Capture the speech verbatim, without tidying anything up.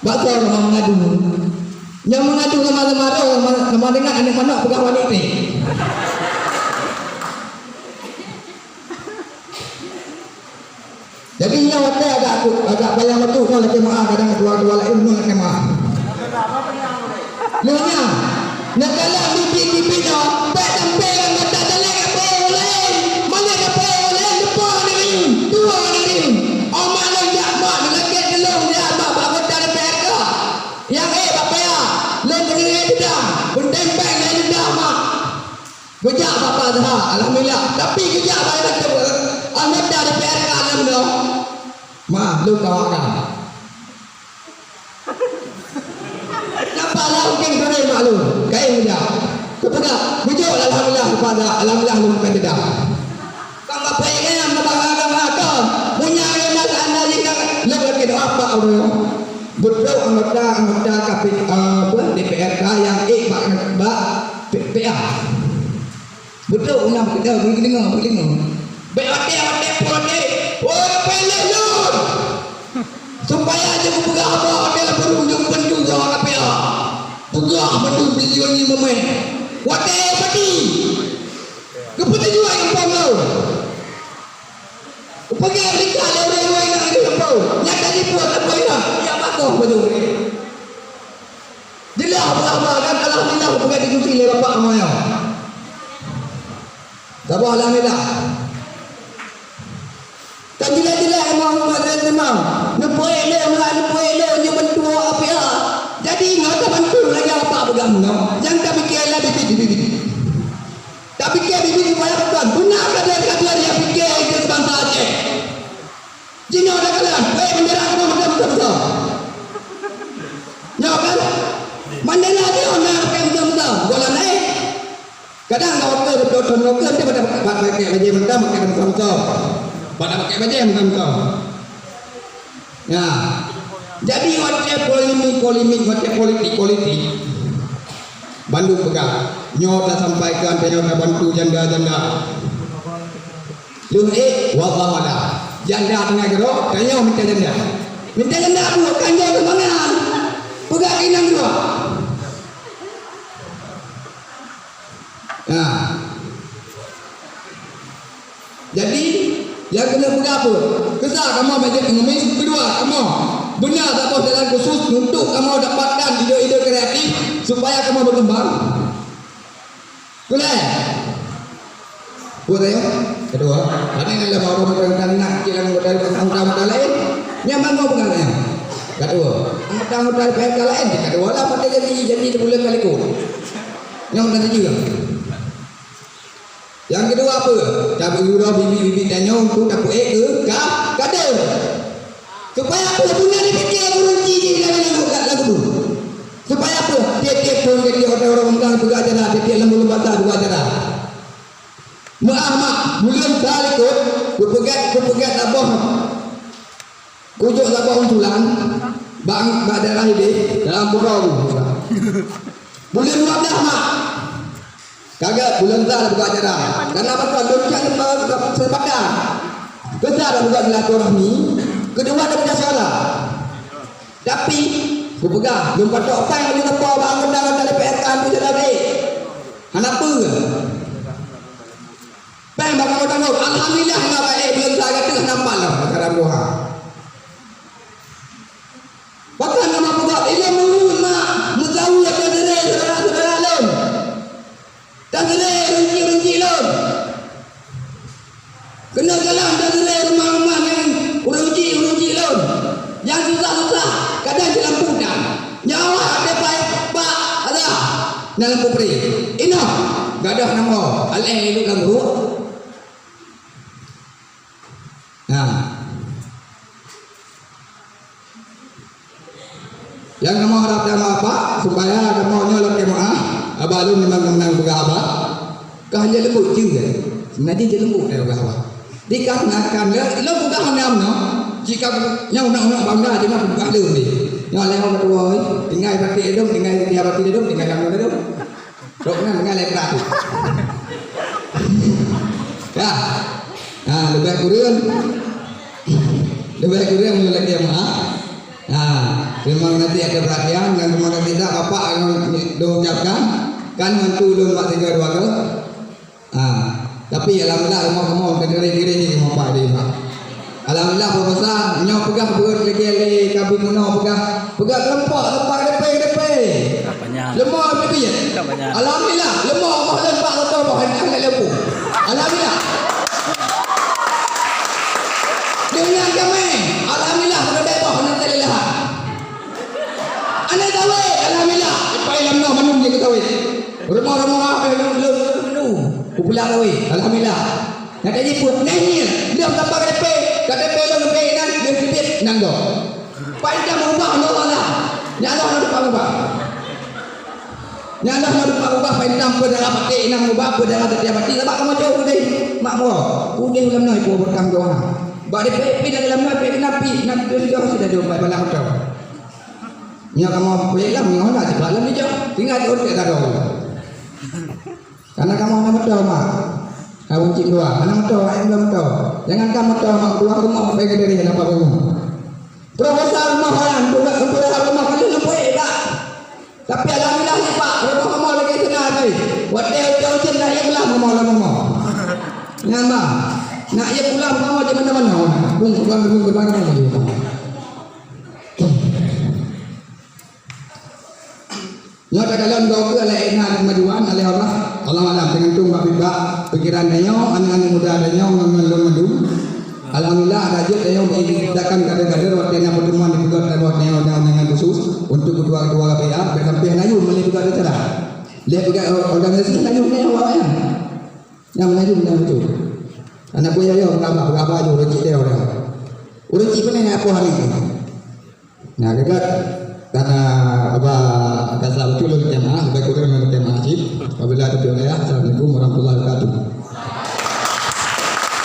Bak soe kamoe meungadu? Nyang meungadu sama-sama roh, sama, sama dengan aneuk manok peugah wali teh. Jadi nyoe watèe agak, agak payah meutuh nyoe lakèe meu'ah, kadang dua-dua laén nyoe lakèe meu'ah. Nyoe nyan, neukalon bibi-bibi nyoe, bèk sampai anggota dalek ka peue laén, mangat ka peue laén, leupah nari, tuwo nari. Oma lôn jak mak, neulakèe teulông jak mak bak anggota D P R K. Nyang ék bak paya, lôn teungoh ék dendam, beutempeng lé dendam mak. Geujak bak Pak Azhar, alhamdulillah. Tapi geujak bak anggota D P R K lom nyoe. Maaf, lôn kawakan. Napa lah mungkin gurèe maklum? Kain meujak. Kupeugah, beujok alhamdulillah kepada alhamdulillah lôn bukan dendam. Kang bapak ingat na bang agam agam. Punya agama seandainya kan lôn lagi doa apa orang. Betul anggota anggota K P, apa, D P R K yang ék bak bak P A. Beutôi, uneum keudeh, beudeungoe, beudeungoe. Bèk watèe-watèe peureulèe, "Woi, peureulèe lôn!" Supaya jeuet kupeugah haba watèe lam peureueng jeuet bantu droe K P A. Peugah bantu bisi nyoe meu'ah. Watèe pati. Geupeutuju ai gampông lôn. Kupeugah meulikat lé ureueng-ureueng nyang di gampông. Nyang ka jibuet gampông nyan, jak bagoe bantu. Jeulaih haba-haba kan, alhamdulillah, bukan dikuti lé bapak sama nyoe. Saboh alhamdulillah. Kan jeulaih-jeulaih Muhammad dan Imam. Neupeuék lé, meulah neupeuék lé, nyoe bantu awak piah. Jadi, nyoe tabantu lagèe bapak peugah meunoe. Nyang tapike lé bibit-bibit. Tapike bibit supaya beutôi. Beuna kader-kader nyang pike keu bansa Aceh. Jinoe takalon, eh, bendera kamoe mantong beutôi-beutôi. Nyoe kan? Bendera jinoe na pakai beutôi-beutôi. Bola naik. Kadang awak tu beutôi-beutôi, dia pada pakai bajèe mantong, pakai beutôi-beutôi. Pada pakai bajèe mantong-mantong. Nah, jadi watèe polemik-polemik, watèe politik-politik, bandum peugah, nyoe tasampaikan, tanyoe tabantu janda-janda. Lheueh ék, wallahu a'lam. Janda teungoh geurok, tanyoe minta janda. Minta janda bukan janda mangan. Peugah keu inong geurok. Nah. Jadi, nyang keuneuk peugah peue? Keu sa kamoe Majelis Pengemis, keudua kamoe beuna saboh jalan khusus untuk kamoe dapatkan ide-ide kreatif supaya kamoe berkembang. Kulai. Buat saya. Kedua, ada yang dalam orang orang nak cek dalam dari anggota-anggota lain. Nyang bangun bukan saya. Kedua, anggota-anggota P K K lain. Kedua lah pada jadi jadi bulan kali ku. Nyang dah jadi. Yang kedua apa? Tabeuroe bibi-bibi tanyoe untuk tapeuék keu ka kader. Supaya apa? Beuna dipike ureueng ci jih lagèe lagu, lagu tu. Supaya apa? Tiep-tiep thon, tiep-tiep watèe ureueng meunang peugah acara, tiep-tiep lam buleuen puasa peugah acara. Meu'ah mak, buleuen sa likot, kupeugèt, kupeugèt saboh, kujok saboh usulan bak, bak daerah idéh dalam pura tu. Buleuen dua blah mak. Ka gèt buleuen sa buka acara. Karena pakon lôn cak seumpa-, seumpatan. Keu sa dak buka silaturahmi, keudua dak pecah suara. Tapi, kupeugah, lôn patok péng lôn teupeu bak anggota-anggota D P R K hampir sira deh. Hana peue. Péng bak anggota-anggota. Alhamdulillah, na baék buleuen sa ka teuh nampak lom acara buha. Bahkan nama peugah, ilôn meuheuet mak, meusaweue ata sirée syedara-syedara lôn. Ata sirée ureueng chik-ureueng chik lôn. Keuneuk galak ata sirée rumoh-rumoh nyang ureueng chik-ureueng chik lôn. Nyang susah-susah, kadang cit lampu dan. Nyawa até pai, pak, ada. Nyang lampu pri. Inoe, gadôh nama, alèh ilôn lam ruek. Nah. Nyang kamoe harab dan apa, supaya kamoe nyoe lôn keunoe, haba lôn memang keunong peugah haba. Ka hana leumbot jeuet. Seubeuna jih leumbot teuh peugah haba. Dikarenakan lôn, lôn peugah hana meunoe, jika nyang unek-unek bangga jih na peugah lôn deh. Nyoe lé haba tuwoe, tinggai batik idong, tinggai tiga batik idong, tinggai lam idong. Rok nyan dengan lé peulat. Ya. Ha, leubeh kureueng. Leubeh kureueng meunyoe lagèe meu'ah. Ha. Terima kasih atas perhatian dan terima kasih dah Bapak yang diucapkan. Kan bantu ulun bak tiga dua ke. Ha. Tapi alhamdulillah, rumoh kamoe teukiring-kiring di rumoh Pak di, Pak. Alhamdulillah, Profesor, nyoe peugah beureukat lagèe lé Kabin Muno peugah, peugah kelompok, kelompok K D P, K D P. Kampanye. Leumah bibit. Kampanye. Alhamdulillah, leumah boh lôn bak moto boh hana lé lampu. Alhamdulillah. Deungon kamoe, alhamdulillah, keudè boh hana lé lahan. Aneuk sawét, alhamdulillah, ipai lam noe mandum jeuet keu sawét. Rumoh-rumoh ah, lôn, lôn, lôn, lôn, kupula sawét, alhamdulillah. Nyang ka jipuet, nahil, lheueh sapat K T P, K T P lôn leubeh inan, lheueh teubiet, nang gob. Paintang meubah, Allah Allah. Nyan Allah na teupeu meubah. Nyan Allah na teupeu meubah, paintang peudara paték inan meubah, peudara teutia paték, sabab kamoe jauh udeh, mak moe. Udeh lam noe, ipo beureukat doa. Bak D P P na lam noe, pih na pih, na pih jauh sudah jauh, bak balah moto. Nyoe kamoe peue lam, nyoe na cit lam hijau. Tinggai di ureueng ka droe. Karena kamoe hana moto, mak. Kamoe cit dua, hana moto, hana moto. Jangankan moto, mak, dua rumah baik dari hana apa rumah. Profesor rumah orang, bukan, bukan rumah kali lebih tak. Tapi alhamdulillah ni, Pak, rumah kamoe lagi senang tadi. Watèe ujan-ujan nak iya pulang kamoe lam rumah. Nyan, Bang. Nak iya pulang kamoe di mana-mana. Bung, bung, bung, bung, bung, bung. Nyoe takalon goe keu lé na keumajuan lé Allah. Allah alam, teugantung bak, bak pikiran tanyoe, aneuk-aneuk muda tanyoe ngon, ngon lôn mandum. Alhamdulillah, ada jeuet tanyoe didatangkan kader-kader watèe na pertemuan di peugöt tanyoe, tanyoe, tanyoe, tanyoe khusus untuk ketua-ketua K P A, bèk sampai hana yum lé peugöt acara. Lé peugöt or-, organisasi hana yum, tanyoe awak nyan. Nyang hana yum, nyang beutôi. Aneuk buya yo, peugaba, peugaba ju, ureueng cit deh orang. Ureueng cit peunoh nyang apoh hari nyoe. Nah, dekat karena apa